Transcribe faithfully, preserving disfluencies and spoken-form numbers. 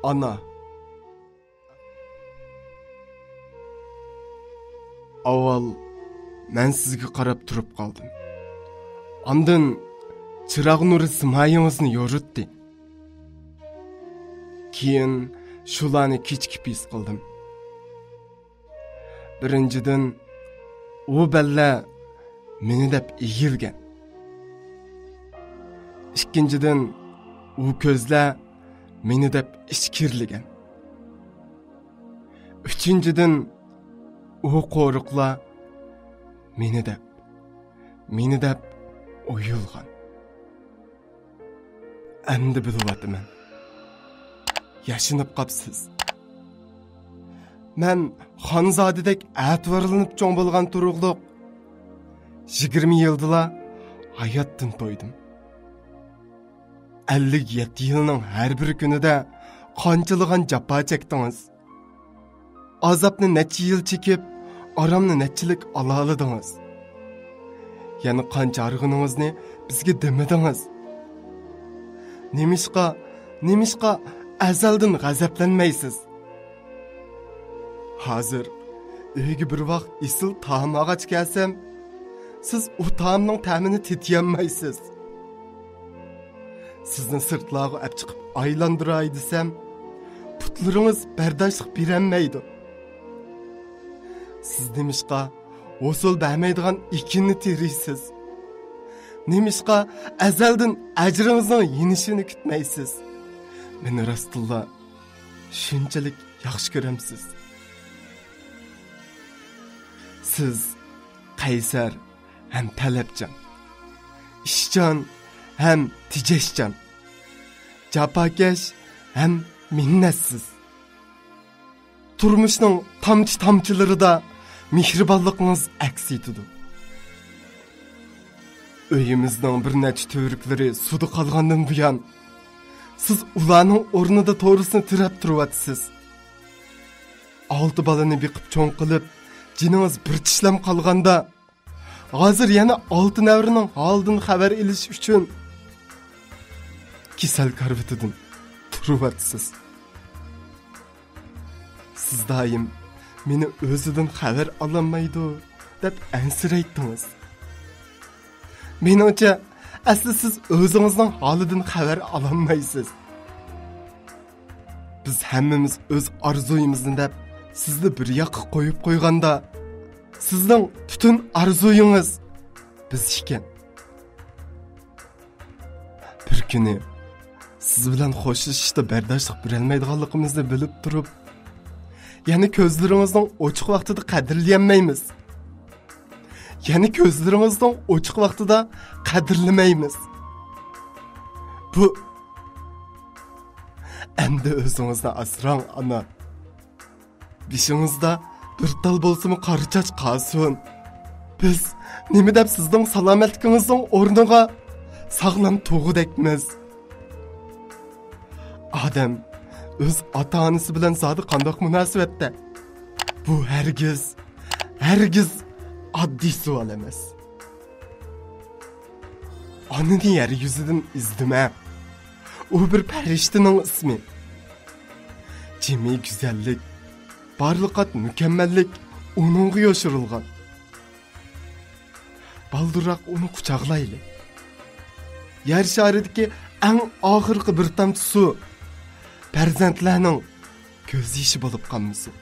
ئانا. ئاۋۋال مەن سىزگە قاراپ تۇرۇپ قالدىم. ئاندىن چىراغ نۇرى سىمايىڭىزنى يورۇتتى. كېيىن شۇلارنى كېچىكىپ ھېس قىلدىم. بىرىنچىدىن، ئۇ بەللەر مېنى دەپ ئېگىلگەن. ئىككىنچىدىن، ئۇ كۆزلەر مېنى دەپ ئىچكىرىلىگەن. ئۈچىنچىدىن، ئۇ قورۇقلار مېنى دەپ، مېنى دەپ ئويۇلغان. ئەمدى بىلىۋاتىمەن. ياشىنىپ قاپسىز. مەن خانزادىدەك ئەتىۋارلىنىپ چوڭ بولغان تۇرۇقلۇق يىگىرمە يىلدىلا ھاياتتىن تويدۇم. ئەللىك يەتتە يىلنىڭ ھەر بىر كۈنىدە قانچىلىغان جاپا چەكتىڭىز. ئازابنى نەچچە يىل چېكىپ، ئارامنى نەچچىلىك ئالالىدىڭىز. يەنە قانچە ھارغىنىڭىزنى بىزگە دېمىدىڭىز. نېمىشقا، نېمىشقا ئەزەلدىن غەزەپلەنمەيسىز؟ ھازىر ئۆيگە بىر ۋاق ئېسىل تائام ئالغاچ كەلسەم، سىز ئۇ تائامنىڭ تەمىنى تېتىيالمايسىز. سىزنى سىرتلارغا ئەپ چىقىپ ئايلاندۇراي دېسەم، پۇتلىرىڭىز بەرداشلىق بېرەلمەيدۇ. سىز نېمىشقا ھوسۇل بەرمەيدىغان ئېكىننى تېرىيسىز؟ نېمىشقا ئەزەلدىن ئەجرىڭىزنىڭ يېنىشىنى كۈتمەيسىز؟ مېنى راستتىنلا شۇنچىلىك ياخشى كۆرەمسىز؟ سىز قەيسەر ھەم تەلەپچان، ئىشچان ھەم تېجەشچان، جاپاكەش ھەم مىننەتسىز. تۇرمۇشنىڭ تامچە-تامچىلىرىدا مېھرىبانلىقىڭىز ئەكس ئېتىدۇ. ئۆيىمىزنىڭ بىر نەچچە تۈۋرۈكلىرى سۇدا قالغاندىن بۇيان، سىز ئۇلارنىڭ ئورنىدا تورۇسنى تىرەپ تۇرۇۋاتىسىز. ئالتە بالىنى بېقىپ چوڭ قىلىپ، جېنىڭىز بىر چىشلەم قالغاندا، ھازىر يەنە ئالتە نەۋرىنىڭ ھالىدىن خەۋەر ئېلىش ئۈچۈن كېسەل كارىۋىتىدىن تۇرۇۋاتىسىز. سىز دائىم مېنى ئۆزىدىن خەۋەر ئالالمايدۇ دەپ ئەنسىرەيتتىڭىز. مېنىڭچە، ئەسلى سىز ئۆزىڭىزنىڭ ھالىدىن خەۋەر ئالالمايسىز. بىز ھەممىمىز ئۆز ئارزۇيىمىزنى دەپ سىزنى بىر ياققا قويۇپ قويغاندا، سىزنىڭ پۈتۈن ئارزۇيىڭىز بىز ئىكەن. بىر كۈنى سىز بىلەن خوشلىشىشتا بەرداشلىق بېرەلمەيدىغانلىقىمىزنى بىلىپ تۇرۇپ، يەنە كۆزلىرىڭىزنىڭ ئوچۇق ۋاقتىدا قەدىرلىيەلمەيمىز. يەنە كۆزلىرىڭىزنىڭ ئوچۇق ۋاقتىدا قەدىرلىمەيمىز. بۇ، ئەمدى ئۆزىڭىزنى ئاسراڭ، ئانا. بېشىڭىزدا بىر تال بولسىمۇ قارا چاچ قالسۇن. بىز نېمە دەپ سىزنىڭ سالامەتلىكىڭىزنىڭ ئورنىغا ساغلام تۇغۇدەكمىز؟ ئادەم ئۆز ئاتا-ئانىسى بىلەن زادى قانداق مۇناسىۋەتتە؟ بۇ ھەرگىز، ھەرگىز ئاددىي سوئال ئەمەس. ئانىنى يەر يۈزىدىن ئىزدىمە. ئۇ بىر پەرىشتىنىڭ ئىسمى. جىمى گۈزەللىك، بارلىقات مۇكەممەللىك ئۇنىڭغا يوشۇرۇلغان. بالدۇرراق ئۇنى قۇچاقلايلى. يەر شارىدىكى ئەڭ ئاخىرقى بىر تامچە سۇ پەرزەنتلەرنىڭ كۆز يېشى بولۇپ قالمىسۇن.